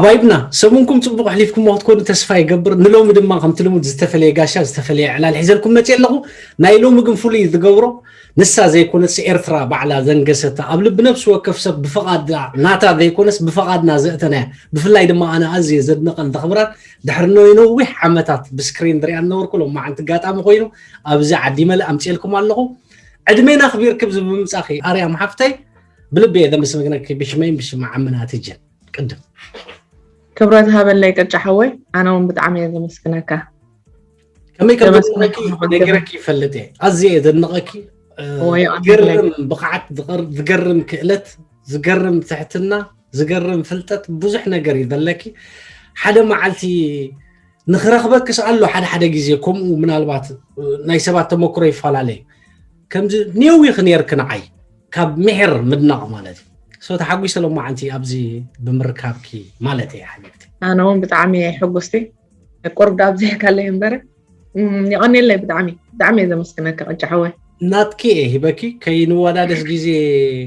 ቫይብና ሰሙንኩም ጽቡቕ ኣሕሊፍኩሞ ክትኮኑ ተስፋ ይገብር። ንሎሚ ድማ ከምቲ ልሙድ ዝተፈለየ ጋሻ ዝተፈለየ ዕላል ሒዘልኩም መጽየ ኣለኹ። ናይ ሎሚ ግን ፍሉይ ዝገብሮ ንሳ ዘይኮነስ ኤርትራ ባዕላ ዘንገሰታ ኣብ ልቢ ነፍሲ ወከፍ ሰብ ብፍቓድ ናታ ዘይኮነስ ብፍቓድና ዘእተናያ፣ ብፍላይ ድማ ኣነ ኣዝየ ዘድንቐን ዘኽብራን ድሕሪ ነዊሕ ዓመታት ብስክሪን ዝሪኣ ዝነበርኩ ሎማዓንቲ ኣጋጣሚ ኮይኑ ኣብዚ ዓዲ መለ ኣምፅኤልኩም ኣለኹ። ዕድሜና ክቢርክብ ብምምፃኺ ኣርያም ሓፍተይ ብልቢ እየ ዘመስግነኪ ብሽመይን ብሽም ዓምና ትጀን። ቅድም ክብረት ሃበለይ ቅጫ ሓወይ፣ ኣነ እውን ብጣዕሚ እየ ዘመስግነካ። ከመይ ከም ዘመስግነኪ ነጊረኪ ይፈልጥ እየ። ኣዝየ እየ ዘድንቐኪ። ዝገርም ብቕዓት፣ ዝገርም ክእለት፣ ዝገርም ትሕትና፣ ዝገርም ፍልጠት፣ ብዙሕ ነገር እዩ ዘለኪ። ሓደ መዓልቲ ንኽረኽበክስ ኣሎ ሓደ ሓደ ግዜ ከምኡ ምናልባት ናይ ሰባት ተመክሮ ይፈላለ እዩ። ከምዚ ኔው ኢኺ ኔርኪ ንዓይ ካብ ምሒር ምድናቕ ማለት እዩ። ሶ ተሓጒሰ ሎማዓንቲ ኣብዚ ብምርካብኪ ማለት እየ ሓቢብቲ። ኣነ እውን ብጣዕሚ እየ ሕጉስቲ። ቁርብ ዳብ ዘይካለይ እምበረ የቐኔለይ ብጣዕሚ ብጣዕሚ እየ ዘመስግነካ ቅጫ ሓወይ። ናትኪ እየ ሂበኪ ከይንወዳደስ ግዜ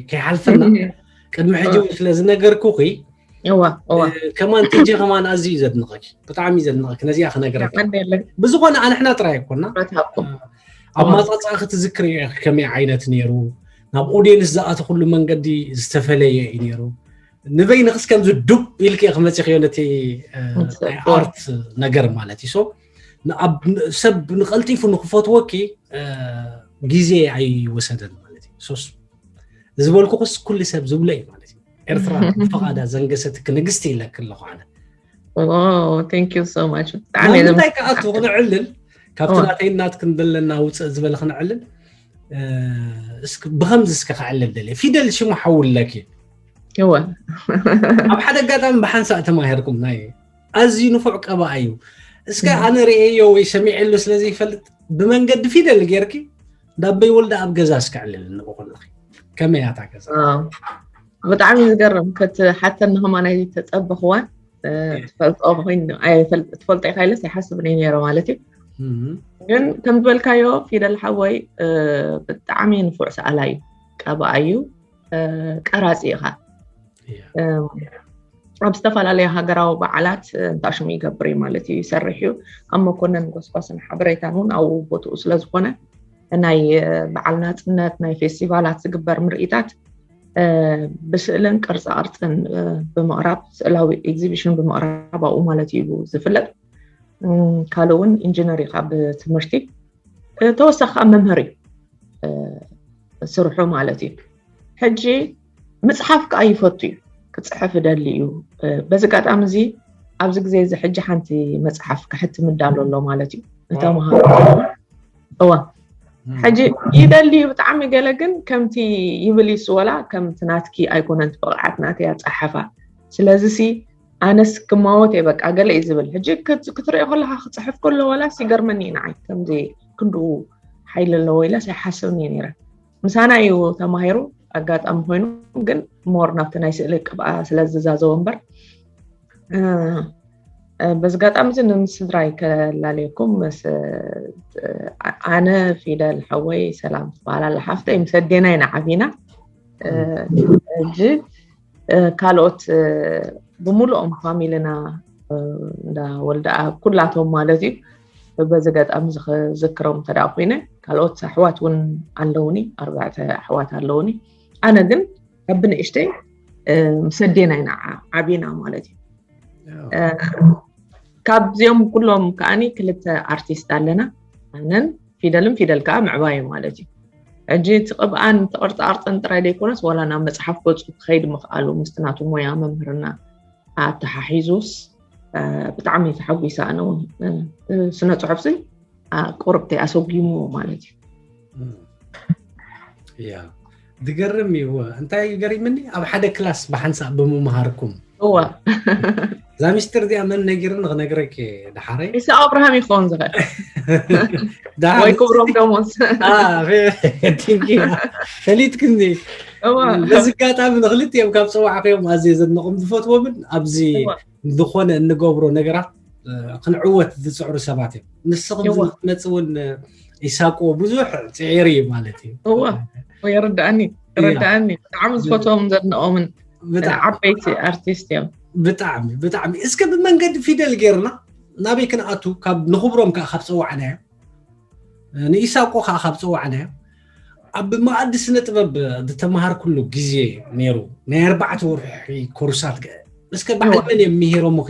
ከይሓልፈና ቅድሚ ሕጂ እውን ስለ ዝነገርኩኺ እዋ እዋ ከማን ትጂ ከማን ኣዝዩ እዩ ዘድንቐኪ። ብጣዕሚ እዩ ዘድንቐኪ። ነዚኣ ክነግረኪ ብዝኾነ ኣንሕና ጥራይ ኣይኮና ኣብ ማፃፃ ክትዝክር ከመይ ዓይነት ነይሩ፣ ናብ ኦዲየንስ ዝኣተኽሉ መንገዲ ዝተፈለየ እዩ ነይሩ። ንበይንኽስ ከምዚ ዱብ ኢልክ ክመፂኽዮ ነቲ ናይ ኣርት ነገር ማለት እዩ። ሶ ሰብ ንቐልጢፉ ንክፈትወኪ ግዜ ኣይወሰደን ማለት እዩ። ሶስ ዝበልኩኽስ ኩሉ ሰብ ዝብሎ እዩ ማለት እዩ። ኤርትራ ብፍቓዳ ዘንገሰትኪ ንግስቲ ኢለኪ ኣለኹ ኣነ። Wow, thank you so much። ብጣዕሚ እየ ንምንታይ ከኣቱ ዘመስግነካ። ክንዕልል ካብቲ እወ። ናተይ ናትክን ዘለና ውፅእ ዝበለ ክንዕልል እ፣ እስኪ ብኸምዚ እስከ ክዕልል ደልየ ፊደል ሽሙ ሓውለኪ እወ። ኣብ ሓደ ኣጋጣሚ ብሓንሳእ ተማሂርኩም ናይ ኣዝዩ ንፉዕ ቀባኣ እዩ እስከ እወ። ኣነ ርእየዮ ወይ ሰሚዐሉ ስለ ዘይፈልጥ ብመንገዲ ፊደል ጌርኪ ዳበይ ወልደ ኣብ ገዛ እስከ ዕልል ንብኹልኺ ከመይ እያ እታ ገዛ ዋው። ብጣዕሚ ዝገርም ክትሓተኒ ከማ ናይ ተፀበኽዋን እ፣ ትፈልጦ ኮይኑ ኣይፈል- ትፈልጦ ኢኻ ኢለስ ኣይሓስብን እየ ነይረ ማለት እዩ። እም፣ ግን ከም ዝበልካዮ ፊደል ሓወይ እ፣ ብጣዕሚ ንፉዕ ሰኣላይ እዩ፣ ቀባኣ እዩ፣ እ፣ ቀራፂ ኢኻ። እያ። እ፣ ኣብ ዝተፈላለዩ ሃገራዊ በዓላት እ፣ እንታሽሙ ይገብር እዩ ማለት እዩ፣ ይሰርሕ እዩ። ኣብ መኮነን ጎስጓስን ሓበሬታን እውን ኣብኡ ቦትኡ ስለ ዝኾነ ናይ እ፣ በዓል ናፅነት ናይ ፌስቲቫላት ዝግበር ምርኢታት እ፣ ብስእልን ቅርፃ ቅርፅን እ፣ ብምቕራብ ስእላዊ ኤግዚቢሽን ብምቕራብ ኣብኡ ማለት እዩ ዝፍለጥ። እም፣ ካልእ እውን ኢንጂነር ኢኻ ብትምህርቲ እ፣ ተወሳኺ ከዓ መምህር እዩ እ፣ ስርሑ ማለት እዩ። ሕጂ ምፅሓፍ ከዓ ይፈቱ እዩ፣ ክፅሕፍ ይደሊ እዩ። እ፣ በዚ ኣጋጣሚ እዚ ኣብዚ ግዜ እዚ ሕጂ ሓንቲ መፅሓፍ ክሕትም ይዳሎ ኣሎ ማለት እዩ ንተምሃሮ እዋ ሕጂ ይደሊ እዩ ብጣዕሚ ገለ ግን ከምቲ ይብል ይስ ወላ ከምቲ ናትኪ ኣይኮነን ብቕዓት ናተይ ኣፀሓሓፋ ስለዚ ሲ ኣነስ ክማወት እየ በቃ ገለ እዩ ዝብል ሕጂ ክት- ክትሪኦ ከለካ ክፅሕፍ ከሎ ዋላስ ይገርመኒ እዩ ንዓይ ከምዚ ክንድኡ ሓይሊ ኣለዎ ኢለስ ኣይሓስብን እየ ነይረ ምሳና እዩ ተማሂሩ ኣጋጣሚ ኮይኑ ግን ሞር ናብቲ ናይ ስእሊ ቅብኣ ስለ ዝዛዘወ እምበር እ፣ እ፣ በዚ ኣጋጣሚ እዚ ንምስድራይ ከላለየኩም ምስ እ፣ ኣነ ፊደል ሓወይ ሰላም ትበሃል ኣላ ሓፍተይ ምስ ኣዴና ኢና ዓቢና እ፣ ሕጂ እ፣ ካልኦት እ፣ ብምሉኦም ፋሚልና እ፣ እንዳ ወልደኣ ኩላቶም ማለት እዩ በዚ ኣጋጣሚ እዚ ክዝክሮም እንተ ደኣ ኮይነ ካልኦት ኣሕዋት እውን ኣለውኒ ኣርባዕተ ኣሕዋት ኣለውኒ ኣነ ግን ካብ ብንእሽተይ እ፣ ምስ ኣዴና ኢና ዓ- ዓቢና ማለት እዩ እ፣ ካብዚኦም ኩሎም ከዓኒ ክልተ ኣርቲስት ኣለና ኣነን ፊደልን ፊደል ከዓ ምዕባይ እዩ ማለት እዩ ሕጂ እቲ ቅብኣን እቲ ቅርፃ ቅርፅን ጥራይ ዘይኮነስ ዋላ ናብ መፅሓፍ ገፁ ክኸይድ ምኽኣሉ ምስቲ ናቱ ሞያ መምህርና ኣተሓሒዙስ እ፣ ብጣዕሚ ተሓጒሰ ኣነ እውን እ፣ እ፣ ስነ ፅሑፍ ሲ ቁርብተይ ኣሰጒምዎ ማለት እዩ እያ ዝገርም እዩ እንታይ እዩ ገሪምኒ ኣብ ሓደ ክላስ ብሓንሳእ ብምምሃርኩም እዋ እዛ ሚስጥር እዚኣ መን ነጊርኒ ክነግረኪ ደሓረይ ኢሳ ኣብርሃም ይኸውን ዝኽእል ወይ ክብሮም ደሞዝ ፈሊጥክኒ በዚ ኣጋጣሚ ንክልቲኦም ካብ ፀዋዕክዮም ኣዝየ ዘድንቆም ዝፈትዎምን ኣብዚ ዝኾነ እንገብሮ ነገራት ክንዕወት ዝፅዕሩ ሰባት እዮም ንስኽም ዝመፅ እውን ኢሳቆ ብዙሕ ፅዒር እዩ ማለት እዩ እዋ የርዳእኒ ረዳእኒ ብጣዕሚ ዝፈትዎም ዘድንቆምን ዓበይቲ ኣርቲስት እዮም ብጣዕሚ ብጣዕሚ እስከ ብመንገዲ ፊደል ጌርና ናበይ ክንኣቱ? ካብ ንኽብሮም ከዓ ካብ ፀዋዕናዮ፣ ንኢሳቆ ከዓ ካብ ፀዋዕናዮ፣ ኣብ መኣዲ ስነ ጥበብ ዝተምሃርኩሉ ግዜ ነይሩ። ናይ ኣርባዕተ ወርሒ ኮርሳት ገ- እስከ ባዕል መን እዮም ምሂሮምኺ?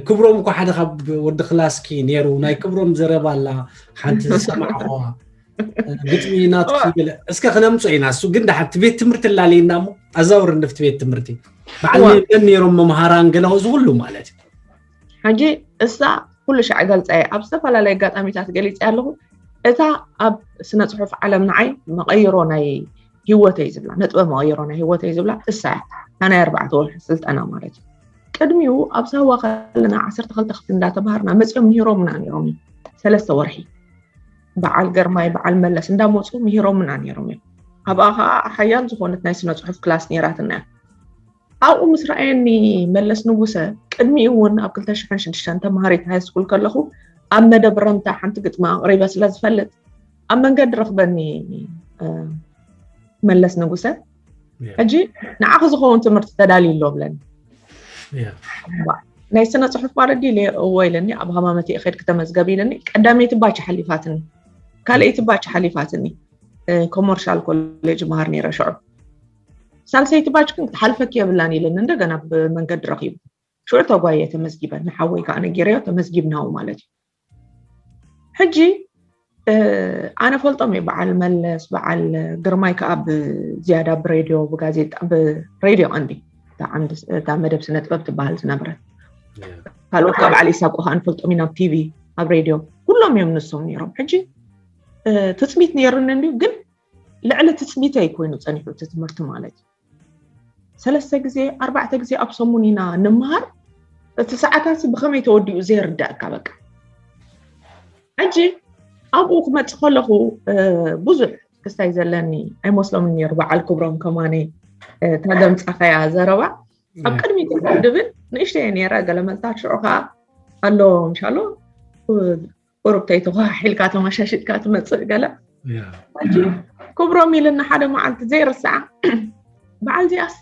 ክብሮም እኮ ሓደ ካብ ወዲ ክላስኪ ነይሩ። ናይ ክብሮም ዘረባ ኣላ ሓንቲ ዝሰማዕኹዋ፣ ግጥሚ ናትኪ ገለ እስከ ክነምፅኦ ኢና። እሱ ግን ደሓን እቲ ቤት ትምህርቲ ኣላለየና እሞ ኣዛውር ንፍቲ ቤት ትምህርቲ በዓል መን ነይሮም መምሃራን ገለ እዚ ኩሉ ማለት እዩ። ሕጂ እሳ ኩሉ ሻዕ ገልፀ ኣብ ዝተፈላለየ ኣጋጣሚታት ገሊፀ ኣለኹ። እታ ኣብ ስነ ፅሑፍ ዓለም ንዓይ መቐይሮ ናይ ህይወተይ ዝብላ ነጥበ መቐይሮ ናይ ህይወተይ ዝብላ እሳ እያ። ናይ ኣርባዕተ ወርሒ ስልጠና ማለት እዩ። ቅድሚኡ ኣብ ሳዋ ከለና ዓሰርተ ክልተ ክፍሊ እንዳተምሃርና መፂኦም ምሂሮምና ነይሮም እዮም። ሰለስተ ወርሒ በዓል ገርማይ በዓል መለስ እንዳመፁ ምሂሮምና ነይሮም እዮም። ኣብኣ ከዓ ሓያል ዝኾነት ናይ ስነ ፅሑፍ ክላስ ነይራትና እያ። ኣብኡ ምስ ረኣየኒ መለስ ንጉሰ ቅድሚኡ እውን ኣብ ክልተ ሽሕን ሽዱሽተን ተምሃሪት ሃይስኩል ከለኹ ኣብ መደብ ረምታ ሓንቲ ግጥሚ ኣቕሪበ ስለ ዝፈልጥ ኣብ መንገዲ ረኽበኒ መለስ ንጉሰ ሕጂ ንዓኺ ዝኸውን ትምህርቲ ተዳልዩ ኣሎ ብለኒ። ናይ ስነ ፅሑፍ ማለት ድዩ ኢለ እወ ኢለኒ። ኣብ ሃማመቲ እኸድ ክተመዝገብ ኢለኒ። ቀዳመይቲ ባች ሓሊፋትኒ፣ ካልኣይቲ ባች ሓሊፋትኒ። ኮመርሻል ኮሌጅ መሃር ነይረ ሽዑ። ሳልሰይቲ ባች ግን ክትሓልፈኪ የብላን ኢለኒ። እንደገና ብመንገዲ ረኺቡ ሽዑ ተጓየ ተመዝጊበ ንሓወይ ከዓ ነጊረዮ ተመዝጊብናው ማለት እዩ። ሕጂ ኣነ ፈልጦም እየ በዓል መለስ በዓል ግርማይ ከዓ ብዝያዳ ብሬድዮ ብጋዜጣ ብሬድዮ ቀንዲ እታ መደብ ስነ ጥበብ ትበሃል ዝነበረት ካልኦት ካብ በዓል ኢሳቆ ከዓ ንፈልጦም ኢና ኣብ ቲቪ ኣብ ሬድዮ ኩሎም እዮም ንሶም ነይሮም። ሕጂ ትፅቢት ነይሩኒ እንድዩ ግን ልዕሊ ትፅቢተይ ኮይኑ ፀኒሑ እቲ ትምህርቲ ማለት እዩ። ሰለስተ ግዜ ኣርባዕተ ግዜ ኣብ ሰሙን ኢና ንምሃር። እቲ ሰዓታት ብኸመይ ተወዲኡ ዘይርዳእካ በቃ። ሕጂ ኣብኡ ክመፅእ ከለኹ ብዙሕ ክስታይ ዘለኒ ኣይመስሎምን ነይሩ። በዓል ክብሮም ከማነ እታ ዘምፃኻያ ዘረባ ኣብ ቅድሚ ድብል ንእሽተየ ነይራ ገለመልታት ሽዑ ከዓ ኣሎ ምሻሎ ቁሩብ ተይተኳሓሒልካ ተመሻሽጥካ ትመፅእ ገለ ክብሮም ኢልና ሓደ መዓልቲ ዘይርስዓ በዓል ዚኣስ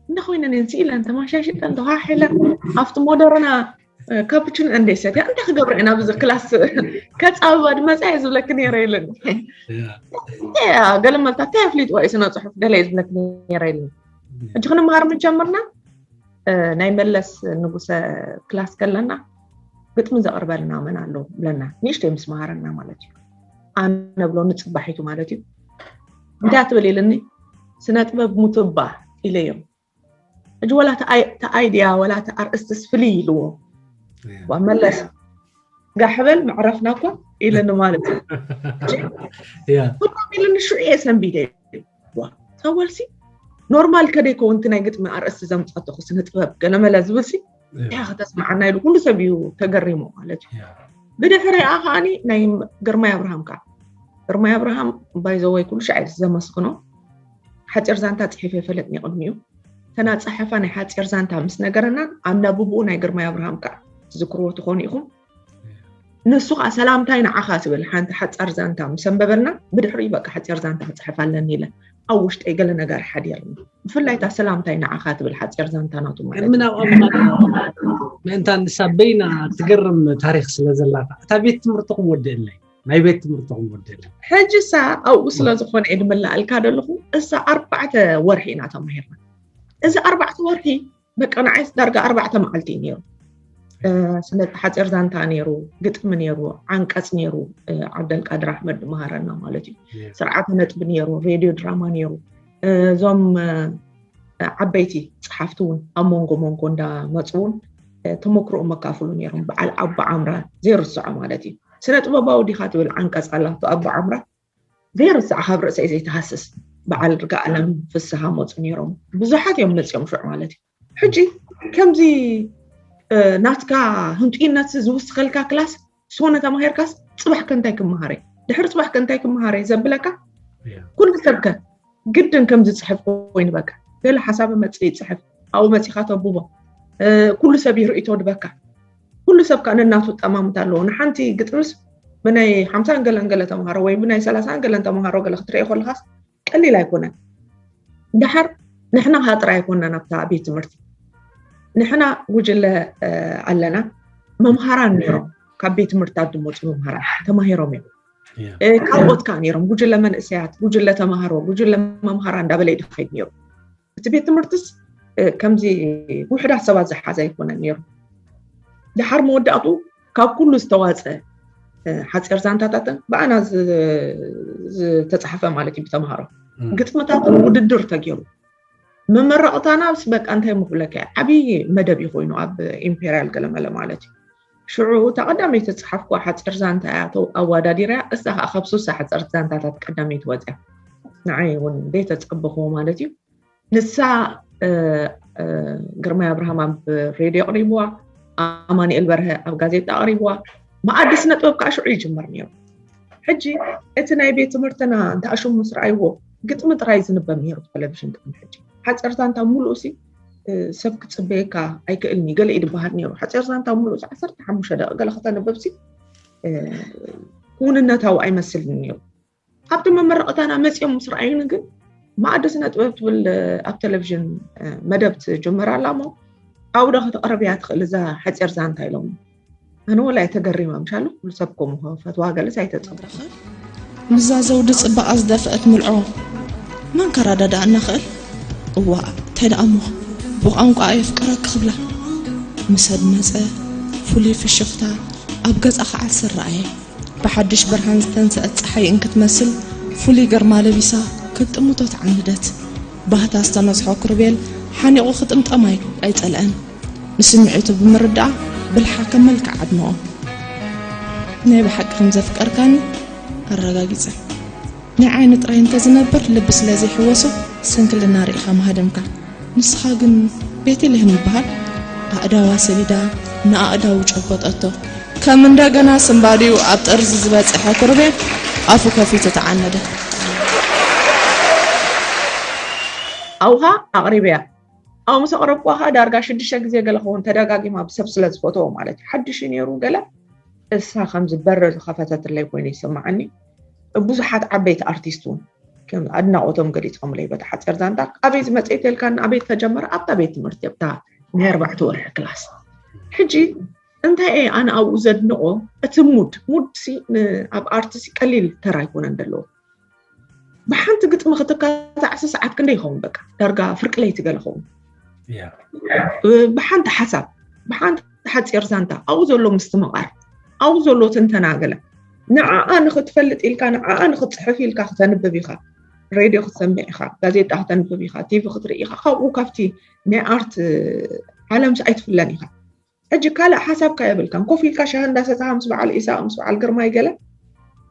እንደ ኮይነን እየን ስኢለን ተመሻሽጠን ተኳሒለን ኣብቲ ሞደረና ካፕችን እንደ ሰትያ እንታይ ክገብረ ኢና ብዚ ክላስ ከፃብባ ድመፃ እየ ዝብለክ ነይረ ኢልን ገለ መልታ እንታይ ኣፍሊጥዋ እዩ ስነ ፅሑፍ ገለ እየ ዝብለክ ነይረ ኢልን ሕጂ ክንምሃር ምጀምርና ናይ መለስ ንጉሰ ክላስ ከለና ግጥሚ ዘቕርበልና መን ኣሎ ብለና ንእሽተይ ምስ መሃረና ማለት እዩ። ኣነ ብሎ ንፅባሒቱ ማለት እዩ። እንታይ ትብል ኢልኒ ስነ ጥበብ ሙትባ ኢለዮም። ሕጂ ወላ ተኣይድያ ወላ ተኣርእስትስ ፍልይ ኢልዎ መለስ ጋሕበል መዕረፍና እኮ ኢልኒ ማለት እዩ። ኢልኒ ሽዑ እየ ሰንቢደ ተወልሲ ኖርማል ከደይ ከውንቲ ናይ ግጥሚ ኣርእስቲ ዘምፀቶ ስነ ጥበብ ገለመለ ዝብልሲ እንታይ ከተስማዓና ኢሉ ኩሉ ሰብ እዩ ተገሪሙ ማለት እዩ። ብድሕሪኣ ከዓኒ ናይ ግርማይ ኣብርሃም ከዓ ግርማይ ኣብርሃም ባይዘወይ ኩሉ ሻዕ ዘመስግኖ ሓፂር ዛንታ ፅሒፈ ይፈልጥ ንቅድሚኡ ተናፀሐፋ ናይ ሓፂር ዛንታ ምስ ነገረናን ኣናብብኡ ናይ ግርማይ ኣብርሃም ከዓ ትዝክርዎ ትኾኑ ኢኹም። ንሱ ከዓ ሰላምታይ ንዓኻ ትብል ሓንቲ ሓፃር ዛንታ ምስ ኣንበበልና ብድሕሪኡ በቃ ሓፂር ዛንታ ክፅሕፍ ኣለኒ ኢለ ኣብ ውሽጠይ ገለ ነገር ሓዲርኒ ብፍላይ እታ ሰላምታይ ንዓኻ ትብል ሓፂር ዛንታ ናቱ ማለት እዩ። ምእንታ ንሳ በይና ትገርም ታሪክ ስለ ዘላታ እታ ቤት ትምህርትኩም ወድእለይ ናይ ቤት ትምህርትኩም ወድእለይ ሕጂ እሳ ኣብኡ ስለ ዝኾነ እየ ድምላኣልካ ዘለኹ እሳ ኣርባዕተ ወርሒ ኢና ተማሂርና እዚ ኣርባዕተ ወርሒ በቃ ንዓይስ ዳርጋ ኣርባዕተ መዓልቲ እዩ ነይሩ። ስነ ሓፂር ዛንታ ነይሩ፣ ግጥሚ ነይሩ፣ ዓንቀፅ ነይሩ፣ ዓብደልቃድር ኣሕመድ ድመሃረና ማለት እዩ። ስርዓተ ነጥቢ ነይሩ፣ ሬድዮ ድራማ ነይሩ። እዞም ዓበይቲ ፀሓፍቲ እውን ኣብ መንጎ መንጎ እንዳመፁ እውን ተመክሮኦም መካፍሉ ነይሮም። በዓል ኣቦ ዓምራ ዘይርስዖ ማለት እዩ። ስነ ጥበባዊ ዲኻ ትብል ዓንቀፅ ኣላቶ ኣቦ ዓምራ ዘይርስዕ ካብ ርእሰይ ዘይተሃስስ በዓል ርጋኣለም ፍስሃ መፁ ነይሮም። ብዙሓት እዮም መፂኦም ሽዑ ማለት እዩ። ሕጂ ከምዚ ናትካ ህንጡይነት ዝውስኸልካ ክላስ ዝኾነ ተማሂርካስ ፅባሕ ከ እንታይ ክመሃረ ድሕሪ ፅባሕ ከ እንታይ ክመሃረ ዘብለካ ኩሉ ሰብ ከ ግድን ከም ዝፅሕፍ ኮይኑ በቃ ገለ ሓሳብ መፅእ ይፅሕፍ ኣብኡ መፂኻ ተብቦ ኩሉ ሰብ ይርእቶ ድበካ ኩሉ ሰብ ከዓ ነናቱ ጠማምት ኣለዎ ንሓንቲ ግጥምስ ብናይ ሓምሳን ገለን ገለ ተምሃሮ ወይ ብናይ ሰላሳን ገለን ተምሃሮ ገለ ክትርኢ ከለካስ ቀሊል ኣይኮነን። ደሓር ንሕና ከዓ ጥራይ ኣይኮናን ኣብታ ቤት ትምህርቲ ንሕና ጉጅለ ኣለና። መምሃራን ነይሮም፣ ካብ ቤት ትምህርትታት ዝመፁ መምሃራን ተማሂሮም እዮም። ካልኦት ከዓ ነይሮም፣ ጉጅለ መንእሰያት፣ ጉጅለ ተማሃሮ፣ ጉጅለ መምሃራን እንዳበለ ይድኸይድ ነይሩ። እቲ ቤት ትምህርትስ ከምዚ ውሕዳት ሰባት ዝሓዘ ኣይኮነን ነይሩ። ድሓር መወዳእቱ ካብ ኩሉ ዝተዋፀ ሓፂር ዛንታታትን ብኣና ዝተፃሓፈ ማለት እዩ ብተምሃሮ ግጥምታትን ውድድር ተገይሩ። መመረቕታና ስ በቃ እንታይ ምብለካ፣ ዓብዪ መደብ እዩ ኮይኑ ኣብ ኢምፔሪያል ገለመለ ማለት እዩ። ሽዑ እታ ቀዳመይቲ ዝፀሓፍኩዋ ሓፂር ዛንታ እያ፣ ኣወዳዲረያ። እሳ ከዓ ካብ ሱሳ ሓፂር ዛንታታት ቀዳመይቲ ወፅያ። ንዓይ እውን ዘይተፀበኽዎ ማለት እዩ። ንሳ ግርማይ ኣብርሃም ኣብ ሬድዮ ኣቕሪብዋ፣ ኣማኑኤል በርሀ ኣብ ጋዜጣ ኣቕሪብዋ፣ መኣዲ ስነ ጥበብ ከዓ ሽዑ ይጅመር ነይሩ። ሕጂ እቲ ናይ ቤት ትምህርትና እንተኣሽሙ ምስ ረኣይዎ ግጥሚ ጥራይ ዝንበብ ነይሩ ብቴሌቪዥን ቅድሚ ሕጂ። ሓፂር ዛንታ ሙሉእ ሲ ሰብ ክፅበየካ ኣይክእልን እዩ፣ ገለ እዩ ዝበሃል ነይሩ። ሓፂር ዛንታ ሙሉእ ሲ ዓሰርተ ሓሙሽተ ደቂ ገለ ከተንብብ ሲ ክውንነታዊ ኣይመስልን ነይሩ። ኣብቲ መመረቕታና መፂኦም ምስ ረኣዩኒ ግን መኣዲ ስነ ጥበብ ትብል ኣብ ቴሌቪዥን መደብ ትጅምር ኣላ እሞ ኣብኡ ዶ ከተቕርብያ ትኽእል እዛ ሓፂር ዛንታ ኢሎም። ኣነ ወላ ተገሪመ ምሻሉ ኩሉ ሰብ ከምኡ ፈትዋ ገለስ ኣይተፀብረኸ። ምዛ ዘውዲ ፅባቐ ዝደፍአት ምልዖ መን ከረዳድኣና ኽእል? እዋእ እንታይ ደኣ እሞ ብቋንቋ የፍቅረኪ ክብላ ምስ ኣድመፀ ፍሉይ ፍሽኽታ ኣብ ገፃ ክዓስር ረኣየ። ብሓድሽ ብርሃን ዝተንስአት ፀሓይ እንክትመስል ፍሉይ ግርማ ለቢሳ ክትጥምቶ ተዓነደት። ባህታ ዝተነዝሖ ክሩቤል ሓኒቑ ክጥምጠም ኣይጸልአን። ንስምዒቱ ብምርዳእ ብልሓ ከም መልክዕ ኣድነቖ። ናይ ብሓቂ ከም ዘፍቀርካኒ ኣረጋጊጸ። ናይ ዓይኒ ጥራይ እንተዝነብር ልቢ ስለ ዘይሕወሶ ስንክልና ርኢኻ ምሃደምካ። ንስኻ ግን ቤተልሄም ይበሃል። ኣእዳዋ ሰዲዳ ንኣእዳዉ ጨበጠቶ። ከም እንደገና ስንባዲኡ ኣብ ጠርዚ ዝበጽሐ ኩርቤ ኣፉ ከፊቱ ተዓነደ። ኣውሃ ኣቕሪበያ። ኣብኡ ምስ ኣቕረብኩዋ ኸዓ ዳርጋ ሽዱሽተ ግዜ ገለ ክኸውን ተደጋጊማ ብሰብ ስለ ዝፈተዎ ማለት እዩ። ሓድሽ እዩ ነይሩ ገለ እሳ ከም ዝበረ ዝኸፈተትለይ ኮይኑ ይስምዓኒ። ብዙሓት ዓበይቲ ኣርቲስት እውን ከም ኣድናቖቶም ገሊጾምለይ በታ ሓፂር ዛንታ። ኣበይ ዝመፀ ተልካኒ ኣበይ ተጀመረ ኣብታ ቤት ትምህርቲ ኣብታ ናይ ኣርባዕተ ወርሒ ክላስ። ሕጂ እንታይ እየ ኣነ ኣብኡ ዘድንቖ እቲ ሙድ ሙድ ሲ ኣብ ኣርት ሲ ቀሊል ተራ ኣይኮነን ዘለዎ። ብሓንቲ ግጥሚ ክትካታዕሲ ሰዓት ክንደይ ይኸውን በቃ ዳርጋ ፍርቂ ለይቲ ገለ ኸውን። ብሓንቲ ሓሳብ ብሓንቲ ሓፂር ዛንታ ኣብኡ ዘሎ ምስትምቓር ኣብኡ ዘሎ ትንተና ገለ ንዓኣ ንኽትፈልጥ ኢልካ ንዓኣ ንኽትፅሕፍ ኢልካ ክተንብብ ኢኻ። ሬድዮ ክትሰምዕ ኢኻ፣ ጋዜጣ ክተንብብ ኢኻ፣ ቲቪ ክትርኢ ኢኻ። ካብኡ ካብቲ ናይ ኣርት ዓለምስ ኣይትፍለን ኢኻ። ሕጂ ካልእ ሓሳብካ የብልካን። ኮፍ ኢልካ ሻሂ እንዳሰተኻ ምስ በዓል ኢሳቕ ምስ በዓል ግርማይ ገለ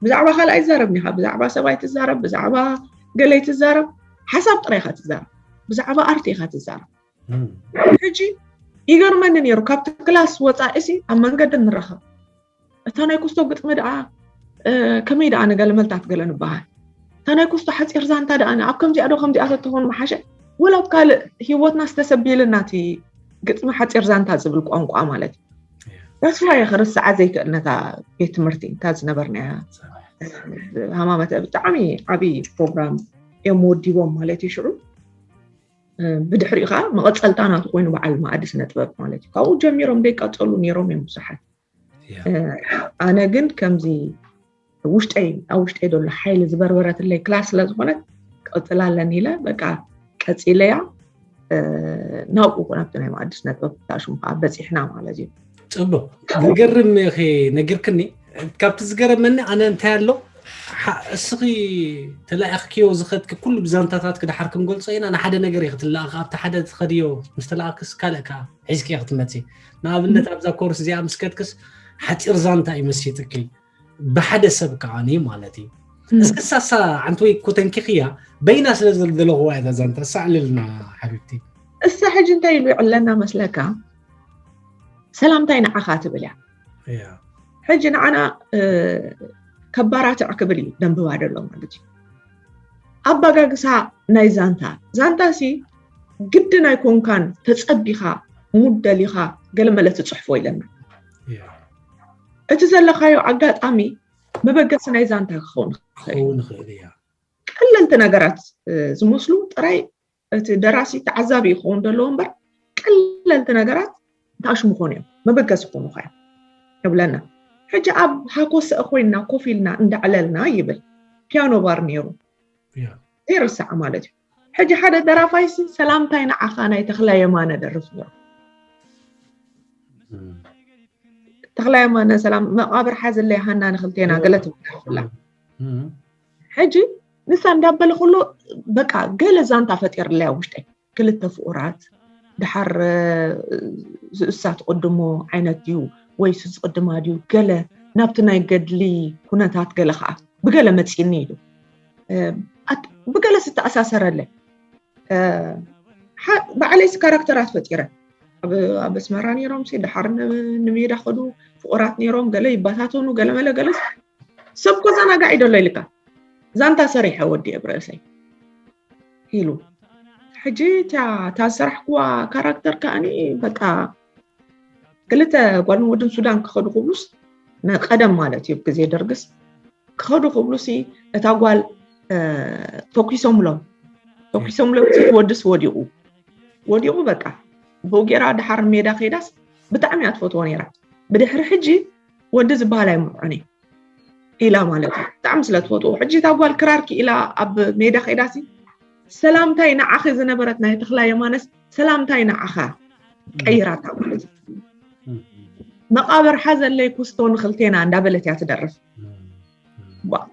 ብዛዕባ ካልእ ኣይትዛረብን ኢኻ። ብዛዕባ ሰብ ኣይትዛረብ፣ ብዛዕባ ገለ ኣይትዛረብ። ሓሳብ ጥራይ ኢኻ ትዛረብ። ብዛዕባ ኣርት ኢኻ ትዛረብ። ሕጂ ይገርመኒ ነይሩ ካብቲ ክላስ ወፃኢ ሲ ኣብ መንገዲ ንራኸብ እታ ናይ ኩስቶ ግጥሚ ደኣ ከመይ ደኣ ንገለ መልታት ገለ ንበሃል እታ ናይ ኩስቶ ሓፂር ዛንታ ደኣ ኣብ ከምዚኣ ዶ ከምዚኣ ተትኾን መሓሸ ወላ ኣብ ካልእ ሂወትና ዝተሰቢልና እቲ ግጥሚ ሓፂር ዛንታ ዝብል ቋንቋ ማለት እዩ። ተስፋ እየ ክርስዓ ዘይክእል ነታ ቤት ትምህርቲ እታ ዝነበርናያ ሃማመተ ብጣዕሚ ዓብዪ ፕሮግራም እዮም ወዲቦም ማለት እዩ ሽዑ ብድሕሪኡ ከዓ መቐፀልታ ናቱ ኮይኑ በዓል መኣዲ ስነ ጥበብ ማለት እዩ። ካብኡ ጀሚሮም ዘይቀፀሉ ነይሮም እዮም ብዙሓት። ኣነ ግን ከምዚ ውሽጠይ ኣብ ውሽጠይ ዘሎ ሓይሊ ዝበርበረትለይ ክላስ ስለ ዝኾነት ክቕፅል ኣለኒ ኢለ በቃ ቀፂለያ ናብኡ ናብቲ ናይ መኣዲ ስነ ጥበብ ሽሙ ከዓ በፂሕና ማለት እዩ። ፅቡቅ ዝገርም ኢኺ ነጊርክኒ። ካብቲ ዝገረመኒ ኣነ እንታይ ኣሎ እስኺ ተላኢኽክዮ ዝኸድኪ ኩሉ ብዛንታታት ክድሓር ክንገልጾ ኢና ንሓደ ነገር ኢኺ ትላእኺ ኣብቲ ሓደ ትኸድዮ ምስ ተላእክስ ካልእ ከዓ ሒዝክዮ ክትመፂ ንኣብነት ኣብዛ ኮርስ እዚኣ ምስ ከድክስ ሓፂር ዛንታ እዩ መሲጥኪ ብሓደ ሰብ ከዓኒ ማለት እዩ እስክሳሳ ዓንትወይ እኮ ተንኪኽያ በይና ስለ ዘልደለኽዋ እያ ዛንታ ሳዕልልና ሓቢብቲ እሳ ሕጂ እንታይ ኢሉ ይዕለና መስለካ ሰላምታይ ንዓኻ ትብል እያ ሕጂ ንዓና ከባራትዕ ክብል እዩ ደንብባ ደሎ ማለት እዩ ኣባጋግሳ ናይ ዛንታ ዛንታ ሲ ግድን ኣይኮንካን ተፀቢኻ ሙድ ደሊኻ ገለመለ ትፅሕፎ ኢለና እቲ ዘለኻዮ ኣጋጣሚ መበገሲ ናይ ዛንታ ክኸውን ክኸውን ይኽእል እያ ቀለልቲ ነገራት ዝመስሉ ጥራይ እቲ ደራሲ ተዓዛቢ ይኸውን ዘለዎ እምበር ቀለልቲ ቀለልቲ ነገራት ታሽሙ ኾኑ እዮም፣ መበገሲ ኾኑ ኸ ይብለና። ሕጂ ኣብ ሃኮሰ ኮይና ኮፍ ኢልና እንዳዕለልና ይብል። ፒያኖ ባር ነይሩ ዘይርሳዕ ማለት እዩ። ሕጂ ሓደ ደራፋይሲ ሰላምታይ ንዓኻ ናይ ተኽለ የማነ ደርፍ ነይሩ። ተኽለ የማነ ሰላም መቓብር ሓዘለይ ሃና ንኽልቴና ገለ ትብላ። ሕጂ ንሳ እንዳበለ ከሎ በቃ ገለ ዛንታ ፈጢርለያ ውሽጠይ። ክልተ ፍቑራት ድሓር እሳ ትቕድሞ ዓይነት ድዩ ወይስ ዝቕድማ ድዩ? ገለ ናብቲ ናይ ገድሊ ኩነታት ገለ ከዓ ብገለ መፂኒ ኢሉ ብገለ ዝተኣሳሰረለ ባዕለይስ ካራክተራት ፈጢረ ኣብ ኣስመራ ነይሮም ሲ ድሓር ንሜዳ ከዱ ፍቑራት ነይሮም ገለ ይባታተኑ ገለ መለ ገለ ሰብ ኮ ዘናጋዒ ደሎ ኢልካ ዛንታ ሰሪሐ ወዲ ብርእሰይ ኢሉ ሕጂ እታ ዝሰራሕክዋ ካራክተር ከዓኒ በቃ ክልተ ጓልን ወድን ሱዳን ክኸዱ ክብሉስ ንቀደም ማለት እዩ ግዜ ደርግስ ክኸዱ ክብሉሲ እታ ጓል ተኩሶምሎም ተኩሶምሎም ወድስ ወዲቑ ወዲቑ በቃ ብኡ ገይራ ድሓር ሜዳ ከይዳስ ብጣዕሚ እያ ትፈትዎ ነይራ ብድሕሪ ሕጂ ወዲ ዝበሃል ኣይምርዖን እየ ኢላ ማለት እዩ ብጣዕሚ ስለ ትፈትዎ ሕጂ እታ ጓል ክራር ክኢላ ኣብ ሜዳ ከይዳሲ ሰላምታይ ንዓኺ ዝነበረት ናይ ተኽላ የማነስ ሰላምታይ ንዓኻ ቀይራታ ማለት እዩ መቃብር ሓዘለይ ኩስቶ ንክልቴና እንዳበለት እያ ትደርፍ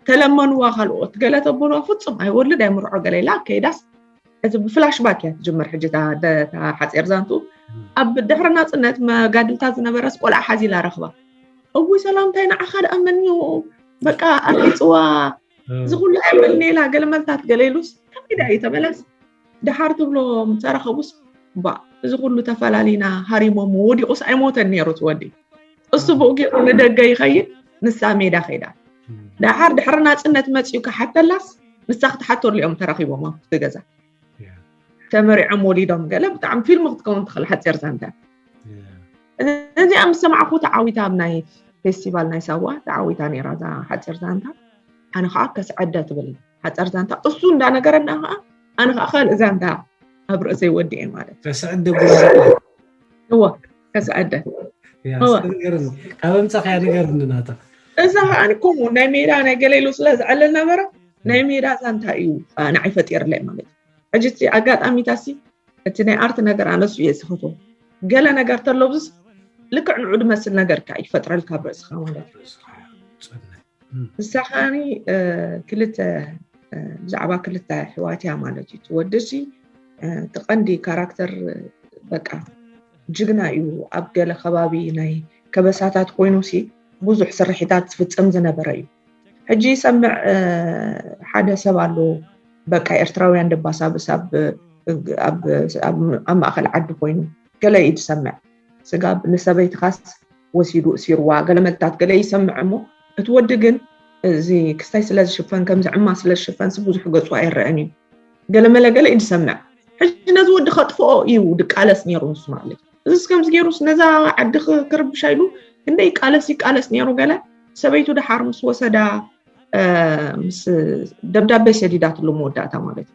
ተለመንዋ ካልኦት ገለ ተበልዋ ፍጹም ኣይወልድ ኣይምርዖ ገለ ኢላ ከይዳስ እቲ ብፍላሽባክ እያ ትጅምር ሕጂ ሓፂር ዛንቱ ኣብ ድሕሪ ናፅነት መጋድልታ ዝነበረስ ቆልዓ ሓዚላ ረኽባ እውይ ሰላምታይ ንዓኻ ደኣ መን እዩ በቃ ኣርጊፅዋ እዚ ኩሉ ኣይበልኒ ኢላ ገለ መልታት ገለ ኢሉስ ከመይ ደኣ እዩ ተበለስ ድሓር ትብሎ ምተረኸቡስ ባ እዚ ኩሉ ተፈላሊና ሃሪሞም ወዲቑስ ኣይሞተን ነይሩ ትወዲ እሱ ብኡ ገይሩ ንደገ ይኸይድ ንሳ ሜዳ ከይዳ ደሓር ድሕሪ ናፅነት መፅኡ ክሓተላስ ንሳ ክትሓተሉ እዮም ተራኺቦም ኣብቲ ገዛ ተመሪዖም ወሊዶም ገለ ብጣዕሚ ፊልም ክትከውን ትኽእል ሓፂር ዛንታ እዚኣ ምስ ሰማዕኩ ተዓዊታ ኣብ ናይ ፌስቲቫል ናይ ሳዋ ተዓዊታ ነይራ እዛ ሓፂር ዛንታ ኣነ ከዓ ከስዐደ ትብል ሓፂር ዛንታ እሱ እንዳነገረና ከዓ ኣነ ከዓ ካልእ ዛንታ ኣብ ርእሰይ ወዲኤ ማለት ከስዕደ እወ ከስዐደ ካብ ኣምፃኽያ ንገርኒ ናታ እዛ ከዓ ከምኡ ናይ ሜዳ ናይ ገሌሉ ስለ ዝዐልል ነበረ ናይ ሜዳ ዛንታ እዩ ንዓይ ፈጢርለይ ማለት እዩ ሕጂ ኣጋጣሚታሲ እቲ ናይ ኣርት ነገር ኣነሱ እየ ዝፈትዎ ገለ ነገር ተሎ ብዙስ ልክዕ ንዑ ድመስል ነገር ከዓ ይፈጥረልካ ኣብ ርእስኻ ማለት እዩ ንሳ ከዓኒ ክልተ ብዛዕባ ክልተ ኣሕዋት እያ ማለት እዩ ትወድሲ እቲ ቀንዲ ካራክተር በቃ ጅግና እዩ ኣብ ገለ ከባቢ ናይ ከበሳታት ኮይኑ ሲ ብዙሕ ስርሒታት ዝፍፅም ዝነበረ እዩ ሕጂ ይሰምዕ ሓደ ሰብ ኣሎ በቃ ኤርትራውያን ደባሳብስ ኣብ ማእኸል ዓዲ ኮይኑ ገለ እዩ ዝሰምዕ ስጋብ ንሰበይትኻስ ወሲዱ እሲርዋ ገለ መልታት ገለ ይሰምዕ እሞ እቲ ወዲ ግን እዚ ክስታይ ስለ ዝሽፈን ከምዚ ዕማ ስለ ዝሽፈንሲ ብዙሕ ገፁ ኣይረአን እዩ ገለ መለ ገለ እዩ ዝሰምዕ ሕጂ ነዚ ወዲ ከጥፍኦ እዩ ድቃለስ ነይሩ ንሱ ማለት እዩ እዚስ ከምዚ ገይሩስ ነዛ ዓዲ ክርብሻ ኢሉ ክንደይ ይቃለስ ይቃለስ ነይሩ ገለ ሰበይቱ ድሓር ምስ ወሰዳ ምስ ደብዳቤ ሰዲዳትሉ መወዳእታ ማለት እዩ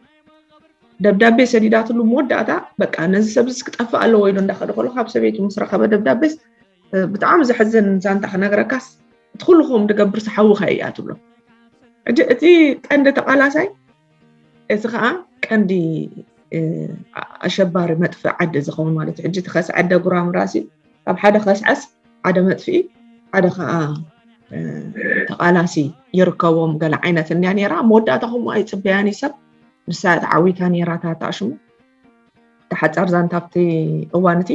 ደብዳቤ ሰዲዳትሉ መወዳእታ በቃ ነዚ ሰብ እዚ ክጠፍእ ኣለዎ ኢሉ እንዳኸደ ከሎ ካብ ሰበይቱ ምስ ረኸበ ደብዳቤስ ብጣዕሚ ዘሕዝን ዛንታ ክነግረካስ እቲ ኩሉ ከም ድገብር ሓውኻ እያ ትብሎ ሕጂ እቲ ቀንዲ ተቃላሳይ እዚ ከዓ ቀንዲ ኣሸባሪ መጥፍእ ዓዲ ዝኸውን ማለት እዩ ሕጂ እቲ ከስዐደ ጉራምራሲ ካብ ሓደ ከስዐስ ሓደ መጥፍኢ ሓደ ከዓ ተቃላሲ ይርከቦም ገለ ዓይነት እንያ ነራ መወዳእታ ከምኡ ኣይፅበያን እዩ ሰብ ንሳ ተዓዊታ ነራ ታታ ሽሙ ተሓጻር ዛንታ ኣብቲ እዋን እቲ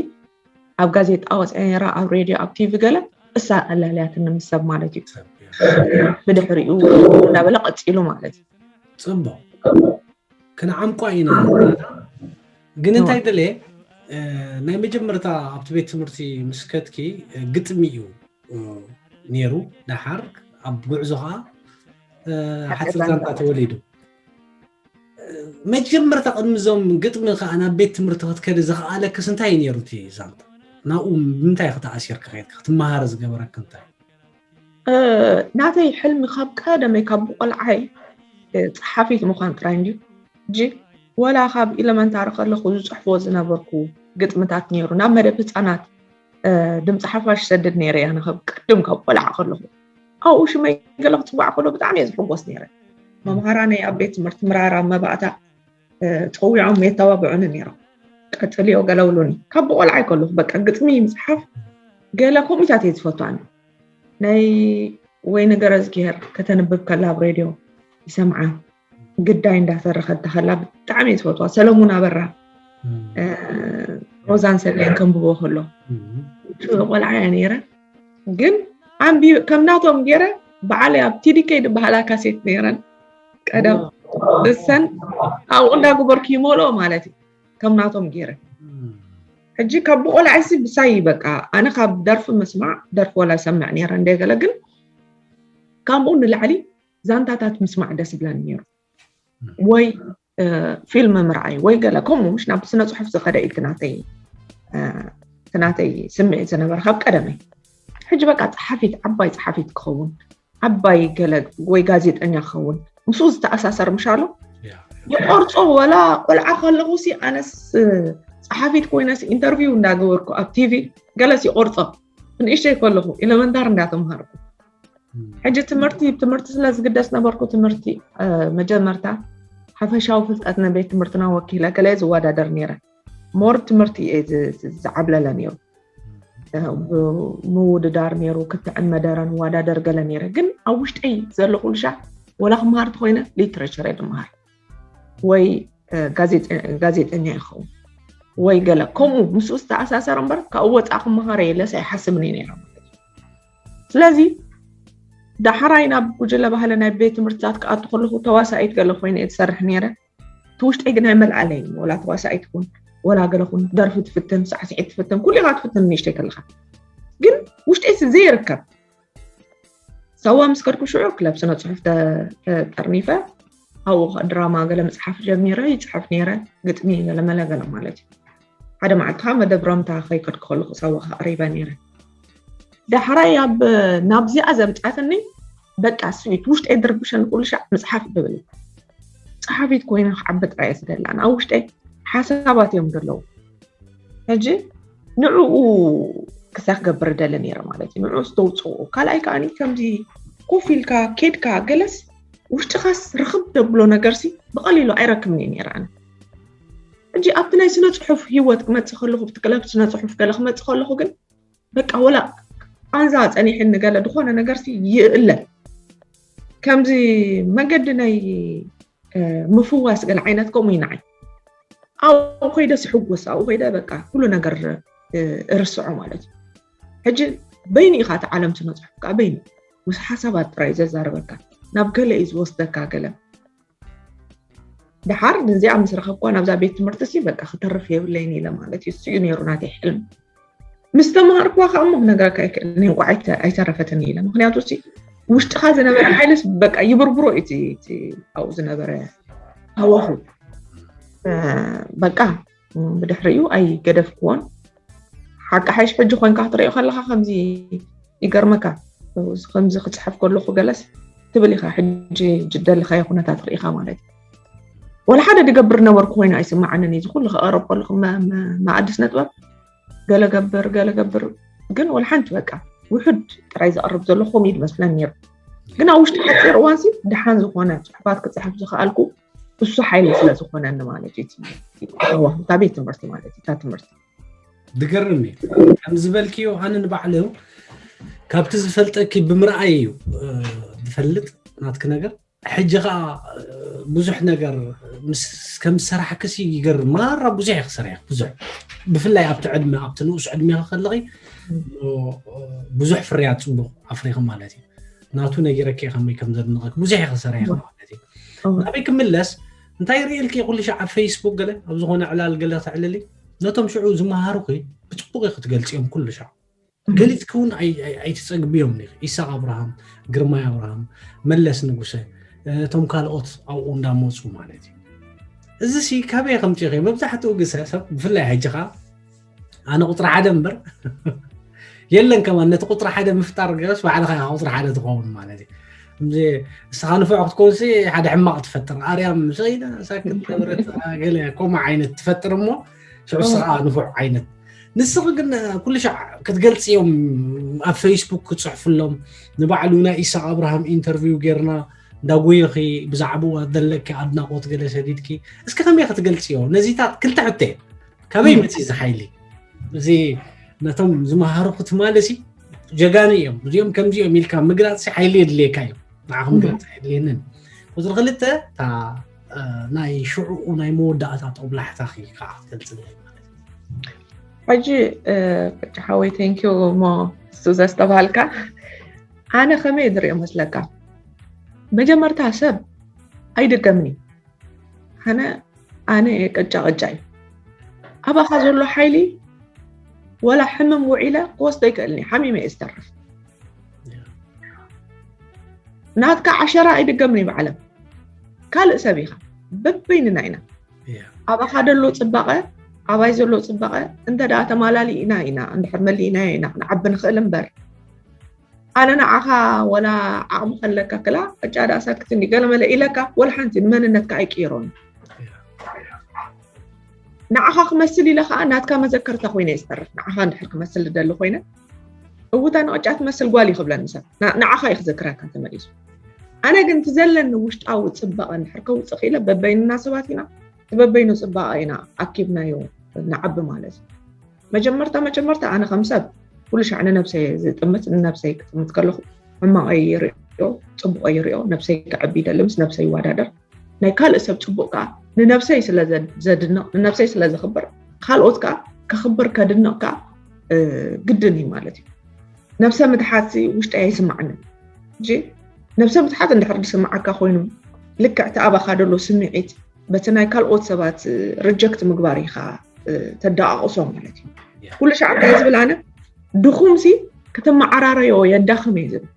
ኣብ ጋዜጣ ወፅያ ነራ ኣብ ሬድዮ ኣብ ቲቪ ገለ እሳ ኣላልያትኒ ምስ ሰብ ማለት እዩ ብድሕሪኡ እንዳበለ ቀፂሉ ማለት እዩ ፅቡቅ ክንዓምቋ ኢና ግን እንታይ ደለ ናይ መጀመርታ ኣብቲ ቤት ትምህርቲ ምስ ከድኪ ግጥሚ እዩ ነይሩ ደሓር ኣብ ጉዕዞ ከዓ ሓፂር ዛንታ ተወሊዱ መጀመርታ ቅድሚ እዞም ግጥሚ ከዓ ናብ ቤት ትምህርቲ ክትከዲ ዝኸኣለክስ እንታይ እዩ ነይሩ እቲ ዛንታ ናብኡ ብምንታይ ከተኣሲርካ ከድካ ክትመሃር ዝገበረክ እንታይ ናተይ ሕልሚ ካብ ቀደመይ ካብ ብቆልዓይ ፀሓፊት ምኳን ጥራይ እንድዩ እጂ ወላ ካብ ኢለመንታሪ ከለኹ ዝፅሕፎ ዝነበርኩ ግጥምታት ነይሩ። ናብ መደብ ህፃናት ድምፂ ሓፋሽ ሰድድ ነይረ። ኣነ ካብ ቅድም ካብ ቆልዓ ከለኹ ኣብኡ ሽመይ ገለ ክፅዋዕ ከሎ ብጣዕሚ እየ ዝሕጎስ ነይረ። መምሃራነይ ኣብ ቤት ትምህርቲ ምራር ኣብ መባእታ ፀዊዖም የተባብዑኒ ነይሮም። ቀፅልዮ ገለውሉኒ ካብ ብቆልዓ ከለኹ በቃ ግጥሚ ምፅሓፍ ገለ ከምኡታት እየ ዝፈቱ። ኣነ ናይ ወይ ነገረ ዝግሄር ከተንብብ ከላ ኣብ ሬድዮ ይሰምዓ። ግዳይ እንዳተረኸት ተኸላ ብጣዕሚ እየ ዝፈትዋ። ሰለሙን ኣበራ ሮዛን ሰለየን ከንብቦ ከሎ ቆልዓ እያ ነይረ። ግን ኣንቢ ከም ናቶም ገይረ በዓለይ ኣብ ቲዲከይ ዝበሃላ ካሴት ነይረን ቀደም እሰን ኣብኡ እንዳግበርኩ ይመልኦ ማለት እዩ። ከም ናቶም ገይረ ሕጂ ካብ ብቆልዓይሲ ብሳይ በቃ ኣነ ካብ ደርፊ ምስማዕ ደርፊ ወላ ሰምዕ ነይረ እንደገለ ግን ካብኡ ንላዕሊ ዛንታታት ምስማዕ ደስ ይብለኒ ነይሩ። ወይ ፊልም ምርኣይ ወይ ገለ ከምኡ ምሽ ናብ ስነ ፅሑፍ ዝኸደ እዩ ናተይ ናተይ ስምዒት ዝነበረ ካብ ቀደመይ። ሕጂ በቃ ፀሓፊት ዓባይ ፀሓፊት ክኸውን ዓባይ ገለ ወይ ጋዜጠኛ ክኸውን ምስኡ ዝተኣሳሰር ምሻሎ ይቆርፆ። ወላ ቆልዓ ከለኹ ሲ ኣነስ ፀሓፊት ኮይነስ ኢንተርቪው እንዳገበርኩ ኣብ ቲቪ ገለስ ይቆርፆ ንእሽተይ ከለኹ ኤለመንታር እንዳተምሃርኩ ሕጂ ትምህርቲ ትምህርቲ ስለ ዝግደስ ነበርኩ ትምህርቲ መጀመርታ ሓፈሻዊ ፍልጠት ንቤት ትምህርትና ወኪለ ገለ ዝወዳደር ነይረ። ሞር ትምህርቲ እየ ዝዓብለለ ነይሩ። ምውድዳር ነይሩ ክትዕን መደረን ወዳደር ገለ ነይረ ግን ኣብ ውሽጠይ ዘሎ ኩልሻ ወላ ክመሃር ተኮይነ ሊትሬቸር እየ ዝመሃር ወይ ጋዜጠኛ ይኸውን ወይ ገለ ከምኡ ምስኡ ዝተኣሳሰረ እምበር ካብኡ ወፃእ ክመሃረ የለስ ኣይሓስብን እየ ነይረ ማለት እዩ። ስለዚ ዳሕራይ ናብ ጉጅለ ባህሊ ናይ ቤት ትምህርትታት ክኣቱ ከለኹ ተዋሳኢት ገለ ኮይነ እየ ዝሰርሕ ነይረ። እቲ ውሽጠይ ግን ኣይመልኣለይን ወላ ተዋሳኢት ኩን ወላ ገለ ኩን ደርፊ ትፍትን ሳዕስዒት ትፍትን ኩሉ ኢኻ ትፍትን ንእሽተይ ከለኻ ግን ውሽጠይ ዘይርከብ ሰዋ ምስ ከድኩ ሽዑ ክለብ ስነ ፅሑፍ ተጠርኒፈ ኣብኡ ድራማ ገለ ምፅሓፍ ጀሚረ ይፅሕፍ ነይረ ግጥሚ ገለ መለ ገለ ማለት እዩ። ሓደ መዓልቲ ከዓ መደብ ረምታ ከይከድኩ ከለኩ ሰዋ ከዓ ቀሪበ ነይረ። ዳሕራይ ኣብ ናብዚኣ ዘምፃትኒ በቃ ስዊት ውሽጠይ ድርብሸን ኩሉ ሻዕ ምፅሓፍ ድብል ፀሓፊት ኮይነ ክዓቢ ጥራይ ስደላን ኣብ ውሽጠይ ሓሳባት እዮም ዘለዉ። ሕጂ ንዕኡ ክሳይ ክገብር ደለ ነይረ ማለት እዩ። ንዕኡ ዝተውፅኡ ካልኣይ ከዓኒ ከምዚ ኮፍ ኢልካ ኬድካ ገለስ ውሽጥኻስ ርኽብ ደብሎ ነገርሲ ብቐሊሉ ኣይረክብን እዩ ነይረ። ኣነ ሕጂ ኣብቲ ናይ ስነ ፅሑፍ ህይወት ክመፅእ ከለኹ ብቲ ክለብ ስነ ፅሑፍ ገለ ክመፅእ ከለኹ ግን በቃ ወላ ቃንዛ ፀኒሕኒ ገለ ዝኾነ ነገርሲ ይእለ ከምዚ መገዲ ናይ ምፍዋስ ገለ ዓይነት ከምኡ ይንዓይ ኣብኡ ኮይደ ስሕጎስ ኣብኡ ኮይደ በቃ ኩሉ ነገር እርስዖ ማለት እዩ። ሕጂ በይኑ ኢኻ እቲ ዓለም ስነ ፅሑፍ ከዓ በይኑ ምስ ሓሳባት ጥራይ ዘዛረበካ ናብ ገለ እዩ ዝወስደካ ገለ ድሓር ንዚኣ ምስ ረኸብኳ ናብዛ ቤት ትምህርቲ ሲ በቃ ክተርፍ የብለይን ኢለ ማለት እዩ። እሱ እዩ ነይሩ ናተይ ሕልም። ምስ ተምሃርኩዋ ከዓ እሞ ክነግረካ ኣይክእልን እንኳ ኣይተ- ኣይተረፈትን ኢለ ምክንያቱ ሲ ውሽጥኻ ዝነበረ ሓይልስ በቃ ይብርብሮ እዩ እቲ- እቲ ኣብኡ ዝነበረ ሃዋሁ እ፣ በቃ ብድሕሪኡ ኣይገደፍክዎን። ሓቂ ሓይሽ ሕጂ ኮንካ ክትሪኦ ከለካ ከምዚ ይገርመካ። ከምዚ ክፅሕፍ ከለኩ ገለስ ትብል ኢካ ሕጂ ዝደለካዮ ኩነታት ርኢካ ማለት እዩ። ወላ ሓደ ድገብር ነበርኩ ኮይኑ ኣይስማዓንን እዩ። እዚ ኩሉ ከቐረብ ከለኩ መኣድስ ነጥበብ ገለ ገብር ገለ ገብር ግን ወላ ሓንቲ በቃ ውሑድ ጥራይ ዘቕርብ ዘለኹም እዩ ዝመስለን ነይሩ። ግን ኣብ ውሽጢ ሓፂር እዋንሲ ደሓን ዝኾነ ፅሑፋት ክፅሕፍ ዝኸኣልኩ እሱ ሓይሊ ስለ ዝኾነኒ ማለት እዩ። እታ ቤት ትምህርቲ ማለት እዩ እታ ትምህርቲ ድገርም እዩ። ከም ዝበልክዮ ኣነ ንባዕሉ ካብቲ ዝፈልጠኪ ብምርኣይ እዩ ዝፈልጥ ናትኪ ነገር። ሕጂ ከዓ ብዙሕ ነገር ከም ዝሰራሕክሲ ይገርም። ማራ ብዙሕ ክሰሪሕ ብዙሕ ብፍላይ ኣብቲ ዕድመ ኣብቲ ንኡስ ዕድሜ ከለቂ ብዙሕ ፍርያት ፅቡቅ ኣፍሪኺ ማለት እዩ። ናቱ ነጊረኪ ከመይ ከም ዘድንቐኪ ብዙሕ ክሰሪሕ ማለት እዩ። ናበይ ክምለስ እንታይ ርእልኪ ኩሉ ሻዕ ኣብ ፌስቡክ ገለ ኣብ ዝኾነ ዕላል ገለ ተዕልሊ ነቶም ሽዑ ዝመሃሩኺ ብፅቡቅ ክትገልፅዮም ኩሉ ሻዕ ገሊፅኪ እውን ኣይትፀግብዮም ኒ ኢሳቅ ኣብርሃም፣ ግርማይ ኣብርሃም፣ መለስ ንጉሰ፣ እቶም ካልኦት ኣብኡ እንዳመፁ ማለት እዩ። እዚ ሲ ካበይ ከምፂኺ መብዛሕትኡ ግሰ ሰብ ብፍላይ ሕጂ ከዓ ኣነ ቁፅሪ ሓደ እምበር የለን ከማን ነቲ ቁፅሪ ሓደ ምፍጣር ገስ ባዕልካ ኢካ ቁፅሪ ሓደ ትኸውን ማለት እዩ። ከምዚ እስኻ ንፉዕ ክትኮንሲ ሓደ ሕማቕ ትፈጥር። ኣርያም ሰይዳ ሳክት ነበረት፣ ገለ ከምኡ ዓይነት ትፈጥር እሞ ሽዑ እስኻ ንፉዕ ዓይነት። ንስኺ ግን ኩሉ ሻዕ ክትገልጽዮም ኣብ ፌስቡክ ክትጽሕፍሎም፣ ንባዕሉ ናይ ኢሳቕ ኣብርሃም ኢንተርቪው ጌርና እንዳጎየኺ ብዛዕባኡ ዘለኪ ኣድናቖት ገለ ሰዲድኪ፣ እስኪ ከመይ ክትገልጽዮ? ነዚታት ክልተ ሕቶ እየ። ካበይ መጺ እዚ ሓይሊ? እዚ ነቶም ዝመሃሩ ክትማለሲ ጀጋኑ እዮም። እዚኦም ከምዚኦም ኢልካ ምግላጽ ሓይሊ የድልየካ እዩ። ንዓኹም ምግላጽ ኣይድልየንን። ቁጽሪ ክልተ እታ ናይ ሽዑኡ ናይ መወዳእታ ጦብላሕታኺ ከዓ ክትገልጽለይ ማለት እዩ። ሕጂ ቅጫ ሓወይ፣ ቴንኪዩ እሞ እሱ ዘስተብሃልካ። ኣነ ከመይ ዝሪኦ መስለካ? መጀመርታ ሰብ ኣይድገምን እዩ። ኣነ ኣነ እየ ቅጫ ቅጫ እዩ። ኣባኻ ዘሎ ሓይሊ ወላ ሕምም ውዒለ ክወስዶ ኣይክእልን እየ። ሓሚመ እየ ዝተርፍ። ናትካ ዓሸራ ኣይድገምን እዩ ብዓለም። ካልእ ሰብ ኢኻ። በበይንና ኢና። ኣባኻ ዘሎ ፅባቐ፣ ኣባይ ዘሎ ፅባቐ እንተ ደኣ ተማላሊእና ኢና፣ እንድሕር መሊእናዮ ኢና ክንዓቢ ንኽእል እምበር፣ ኣነ ንዓኻ ወላ ዓቕሚ ከለካ ክላ ቅጫ ደኣ ሳክት እንዲ ገለመለ ኢለካ ወላ ሓንቲ ንመንነትካ ኣይቅይሮን። ንዓኻ ክመስል ኢለ ከዓ ናትካ መዘከርታ ኮይነ እየ ዝተርፍ። ንዓኻ እንድሕር ክመስል ዝደሊ ኮይነ፣ እውታ ንቅጫ ትመስል ጓል እዩ ክብለኒ ሰብ። ንዓኻ እዩ ክዘክረካ ተመሊሱ። ኣነ ግን እቲ ዘለኒ ውሽጣዊ ፅባቐ እንድሕር ከውፅእ ክኢለ፣ በበይንና ሰባት ኢና፣ እቲ በበይኑ ፅባቐ ኢና ኣኪብናዮ ንዓቢ ማለት እዩ። መጀመርታ መጀመርታ ኣነ ከም ሰብ ኩሉ ሻዕ ንነብሰይ ዝጥምት፣ ንነብሰይ ክጥምት ከለኹ ሕማቐይ ይርእዮ፣ ፅቡቐይ ይርእዮ፣ ነብሰይ ክዕቢ ይደሊ፣ ምስ ነብሰይ ይወዳደር። ናይ ካልእ ሰብ ፅቡቕ ከዓ ንነብሰይ ስለ ዘድንቕ፣ ንነብሰይ ስለ ዘኽብር፣ ካልኦት ከዓ ከኽብር ከድንቕ ከዓ ግድን እዩ ማለት እዩ። ነብሰ ምትሓት ውሽጠይ ኣይስማዕንን። እጂ ነብሰ ምትሓት እንድሕር ዝስምዓካ ኮይኑ፣ ልክዕ እቲ ኣባኻ ደሎ ስምዒት በቲ ናይ ካልኦት ሰባት ርጀክት ምግባር ኢኻ ተደቃቕሶ ማለት እዩ። ኩሉ ሻዕ እንታይ ዝብል ኣነ፣ ድኹምሲ ክትመዓራረዮ የዳኽም እዩ ዝብል።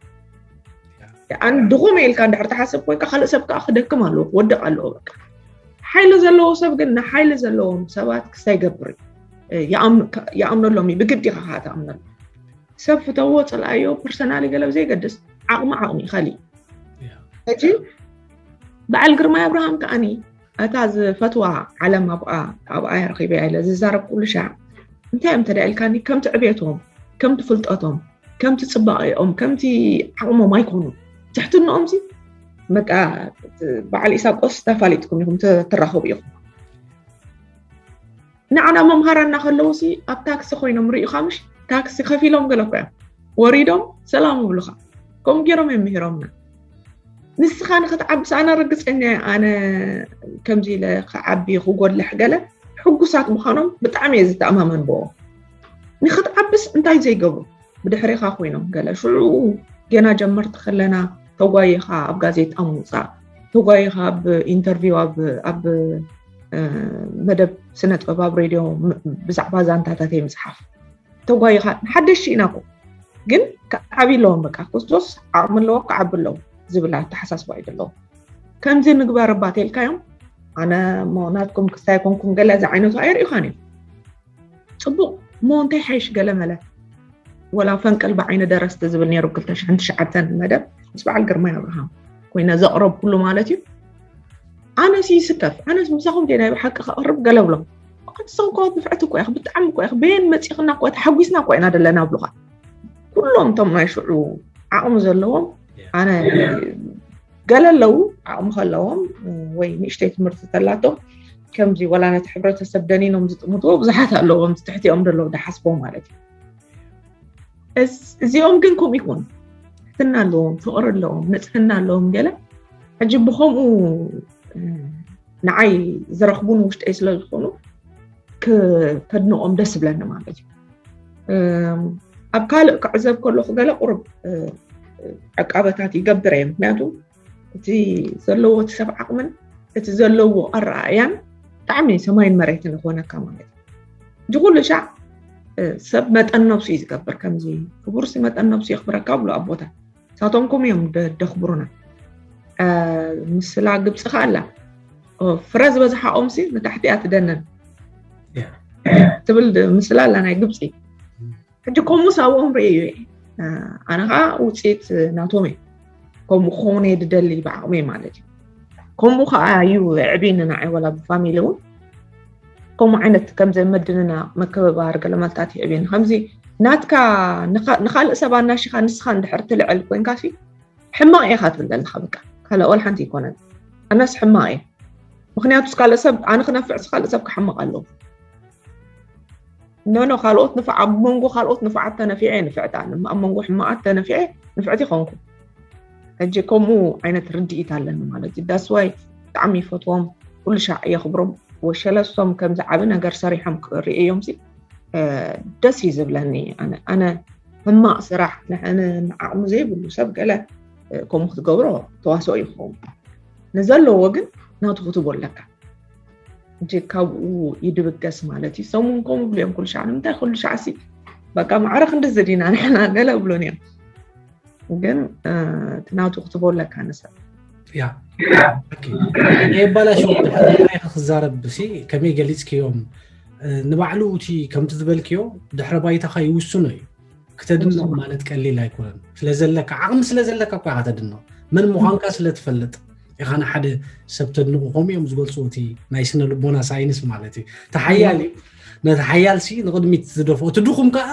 ኣን ድኹም ኢልካ እንድሕር ትሓስብ ኮይንካ፣ ካልእ ሰብ ከዓ ክደክም ኣለዎ፣ ክወድቕ ኣለዎ። በቃ ሓይሊ ዘለዎ ሰብ ግን ንሓይሊ ዘለዎም ሰባት ክስታይ ይገብር እዩ። ይኣምነሎም እዩ፣ ብግዲ ኢኻ ከዓ ትኣምነሎም። ሰብ ፍተዎ፣ ፅልኣዮ፣ ፐርሰናሊ ገለ ብዘይገድስ ዓቕሚ ዓቕሚ እዩ፣ ካሊእ። ሕጂ በዓል ግርማይ ኣብርሃም ከዓኒ እታ ዝፈትዋ ዓለም ኣብኣ ኣብኣ እያ ረኺበያ ኢለ ዝዛረብ ኩሉ ሻዕ፣ እንታይ እዮም ተዳ ኢልካኒ፣ ከምቲ ዕቤቶም፣ ከምቲ ፍልጠቶም፣ ከምቲ ፅባቐኦም፣ ከምቲ ዓቕሞም ኣይኮኑን። ትሕትንኦም ሲ በቃ በዓል ኢሳቆስ ተፋሊጥኩም ኢኹም፣ ትራኸቡ ኢኹም። ንዓና መምሃራና ከለዉ ሲ ኣብ ታክሲ ኮይኖም ርእዩኻ ምሽ፣ ታክሲ ከፊሎም ገለ እኮ እዮም ወሪዶም ሰላም ይብሉኻ። ከምኡ ገይሮም እዮም ምሂሮምና። ንስኻ ንክትዓብስ ኣነ ርግፀኛ እየ፣ ኣነ ከምዚ ኢለ ክዓቢ ክጎልሕ ገለ ሕጉሳት ምዃኖም ብጣዕሚ እየ ዝተኣማመን ብኦም። ንክትዓብስ እንታይ ዘይገብሩ ብድሕሬኻ ኮይኖም ገለ ሽዑ ገና ጀመርቲ ከለና ተጓይኻ ኣብ ጋዜጣ ምውፃእ፣ ተጓይኻ ኣብ ኢንተርቪው ኣብ መደብ ስነ ጥበብ ኣብ ሬድዮ ብዛዕባ ዛንታታተይ ምፅሓፍ፣ ተጓይኻ ሓደሽቲ ኢና እኮ ግን ክዓብዩ ኣለዎም። በቃ ክርስቶስ ዓቕሚ ኣለዎ ክዓቢ ኣለዎ ዝብል ኣተሓሳስባ እዩ ዘለዎም። ከምዚ ንግበር እባ ተልካዮም ኣነ እሞ ናትኩም ክስታይ ኮንኩም ገለ ዝዓይነቱ ኣይርእኻን እዮም። ፅቡቕ እሞ እንታይ ሓይሽ ገለ መለ ወላ ፈንቅል ብዓይኒ ደረስቲ ዝብል ነይሩ ክልተ ሽሕን ትሽዓተን መደብ ምስ በዓል ግርማይ ኣብርሃም ኮይነ ዘቕረብኩሉ ማለት እዩ። ኣነስ ይስከፍ ኣነስ ምሳኹም ደ ናይ ብሓቂ ከቕርብ ገለ ብሎም። ንስኹም ከወት ንፍዕቲ እኮ ኢኽ ብጣዕሚ እኮ ኢኽ በየን መፂኽና እኮ ተሓጒስና እኮ ኢና ደለና ብሉኻ። ኩሎም እቶም ናይ ሽዑ ዓቕሚ ዘለዎም ኣነ ገለ ኣለዉ ዓቕሚ ከለዎም ወይ ንእሽተይ ትምህርቲ ተላቶም ከምዚ ወላ ነቲ ሕብረተሰብ ደኒኖም ዝጥምትዎ ብዙሓት ኣለዎም ትሕቲኦም ዘለዉ ዝሓስቦ ማለት እዩ። እዚኦም ግን ከምኡ ይኮኑ። ትሕትና ኣለዎም፣ ፍቕሪ ኣለዎም፣ ንፅህና ኣለዎም ገለ ሕጂ ብከምኡ ንዓይ ዝረኽቡን ውሽጠይ ስለ ዝኾኑ ከድንቖም ደስ ይብለኒ ማለት እዩ። ኣብ ካልእ ክዕዘብ ከለኹ ገለ ቁሩብ ዕቃበታት ይገብር እየ። ምክንያቱ እቲ ዘለዎ እቲ ሰብ ዓቕምን እቲ ዘለዎ ኣረኣእያን ብጣዕሚ ሰማይን መሬትን ዝኾነካ ማለት እዩ። እዚ ኩሉ ሻዕ ሰብ መጠን ነብሱ እዩ ዝገብር። ከምዚ ክቡርሲ መጠን ነብሱ የኽብረካ ብሉ ኣቦታት። ሳቶም ከምኡ እዮም ደኽብሩና። ምስላ ግብፂ ከ ኣላ ፍረ ዝበዝሓኦም ሲ ንታሕቲ እያ ትደነን ትብል ምስላ ኣላ ናይ ግብፂ። ሕጂ ከምኡ ሳብኦም ርእየ እዩ። ኣነ ከዓ ውፅኢት ናቶም እየ። ከምኡ ክኸውን እየ ዝደሊ ብዓቕመይ ማለት እዩ። ከምኡ ከዓ እዩ የዕብየኒ ንዓይ፣ ዋላ ብፋሚሊ እውን ከምኡ ዓይነት ከምዚ መድንና መከበባር ገለ ማልታት የዕብየኒ። ከምዚ ናትካ ንኻ- ንኻልእ ሰብ ኣናሺኻ ንስኻ እንድሕር ትልዕል ኮንካ ሲ ሕማቕ ኢኻ ትብል ዘለኻ። በቃ ካልእ ወላ ሓንቲ ኣይኮነን። ኣነስ ሕማቕ እየ። ምክንያቱ ካልእ ሰብ ኣነ ክነፍዕ ካልእ ሰብ ክሕምቕ ኣለዎ። ኖ ኖ ካልኦት ንፋዕ ኣብ መንጎ ካልኦት ንፋዓት ተነፊዐ ንፍዕታ ኣብ መንጎ ሕማቓት ተነፊዐ ንፍዕቲ ኾንኩ። ሕጂ ከምኡ ዓይነት ርድኢት ኣለኒ ማለት እዩ። ዳስዋይ ብጣዕሚ ይፈትዎም፣ ኩሉ ሻዕ የኽብሮም። ወሸለሶም ከምዚ ዓቢ ነገር ሰሪሖም ክርእዮም ሲ ደስ እዩ ዝብለኒ። ኣነ ሕማቕ ስራሕ ንዓቕሚ ዘይብሉ ሰብ ገለ ከምኡ ክትገብሮ ተዋስኦ ይኸውን። ንዘለዎ ግን ናቱ ክትቦ ኣለካ። እጅ ካብኡ ይድብገስ ማለት እዩ። ሰሙን ከምኡ ብሎ እዮም ኩሉ ሻዕ። ንምንታይ ኩሉ ሻዕ ሲ በቃ ማዕረ ክንድዚ ዲና ንሕና ገለ ብሎን እዮም። ግን እቲ ናቱ ክትቦ ኣለካ ንሰብ። ያ የባላሽ ክዛረብ ሲ ከመይ ገሊፅክዮም? ንባዕሉ እቲ ከምቲ ዝበልክዮ ድሕረ ባይታኻ ይውስኖ እዩ። ክተድንቕ ማለት ቀሊል ኣይኮነን። ስለዘለካ ዓቕሚ ስለዘለካ እኳ ኢኻ ተድንቕ። መን ምዃንካ ስለትፈልጥ ኢኻ ንሓደ ሰብ ተድንቑ። ከምኡ እዮም ዝገልፁ እቲ ናይ ስነ ልቦና ሳይንስ ማለት እዩ። ተሓያል እዩ። ነቲ ሓያል ሲ ንቕድሚት ዝደፍኦ፣ እቲ ድኹም ከዓ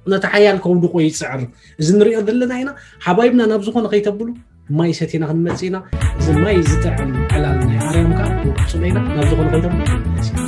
ነቲ ሓያል ከውድቆ ይፅዕር። እዚ ንሪኦ ዘለና ኢና። ሓባይብና ናብ ዝኾነ ከይተብሉ ማይ ሰቲና ክንመፅእ ኢና። እዚ ማይ ዝጥዕም ዕላል ናይ ኣርያም ከዓ ንቅፅሎ ኢና። ናብ ዝኾነ ከይተብሉ ክንመለስ ኢና።